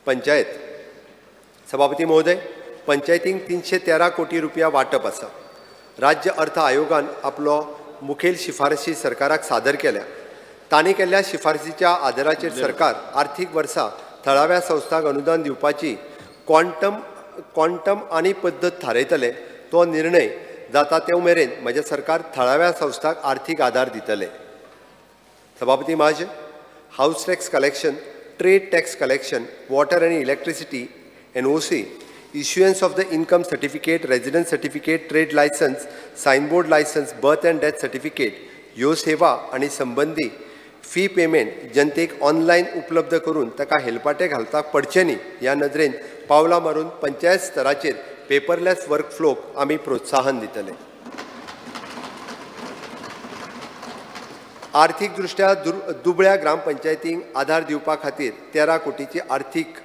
पंचायत. सभापती महोदय, पंचायतींक 313 कोटी रुपया वांटप आसा. राज्य अर्थ आयोगान आपलो मुखेल शिफारशी सरकाराक सादर केल्या. तांणी केल्ल्या शिफारसीच्या आदाराचेर सरकार आर्थीक वर्सा थळाव्या संस्थांक अनुदान दिवपाची क्वांटम आनी पद्दत थारायतले. तो निर्णय जाता ते मेरेन म्हजें सरकार थळाव्या संस्थांक आर्थीक आदार दितले. सभापती महाजन, house tax collection, trade tax collection, water आनी electricity, NOC, issuance of the income certificate, residence certificate, trade licence, signboard licence, birth and death certificate ह्यो सेवा आनी संबंदी फी पेमेंट जनतेक ऑनलायन उपलब्ध करून ताका हेलपाटे घालपाक पडचे न्ही ह्या नदरेन पावलां मारून पंचायत स्तराचेर पेपरलेस वर्कफ्लोक आमी प्रोत्साहन दितले. आर्थीक दृष्ट्या दुबळ्या ग्रामपंचायतींक आधार दिवपा खातीर 13 कोटीची आर्थीक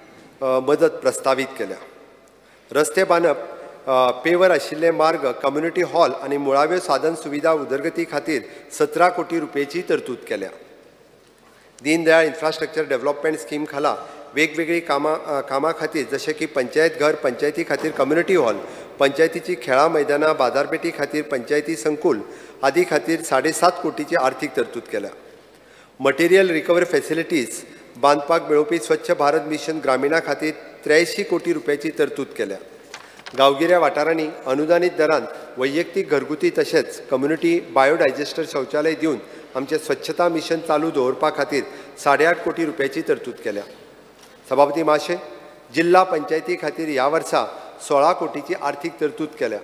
मदत प्रस्तावीत केल्या. रस्ते बांदप, पेवर आशिल्ले मार्ग, कम्युनिटी हॉल आनी मुळाव्यो साधन सुविधा उदरगती खातीर 17 कोटी रुपयेची तरतूद केल्या. दीनदयाळ इन्फ्रास्ट्रक्चर डेव्हलपमेंट स्कीम खाला वेगवेगळी कामां खातीर जशें की पंचायत घर, पंचायती खातीर कम्युनिटी हॉल, पंचायतीची खेळां मैदानां, बाजारपेठी खातीर पंचायती संकुल आदी खातीर 7.5 कोटीची आर्थीक तरतूद केल्या. मटेरियल रिकवरी फॅसिलिटीज बांदपाक मेळोवपी स्वच्छ भारत मिशन ग्रामीणा खातीर 83 कोटी रुपयाची तरतूद केल्या. गांवगिऱ्या वाठारांनी अनुदानीत दरान वैयक्तीक घरगुती तशेंच कम्युनिटी बायोडायजेस्टर शौचालय दिवन आमचें स्वच्छता मिशन चालू दवरपा खातीर 8.5 कोटी रुपयाची तरतूद केल्या. सभापती महाशय, जिल्हा पंचायती खातीर ह्या वर्सा 16 कोटीची आर्थीक तरतूद केल्या.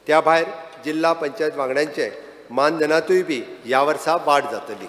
त्या भायर जिल्हा पंचायत वांगड्यांचे मानधनांतूय बी ह्या वर्सा वाड जातली.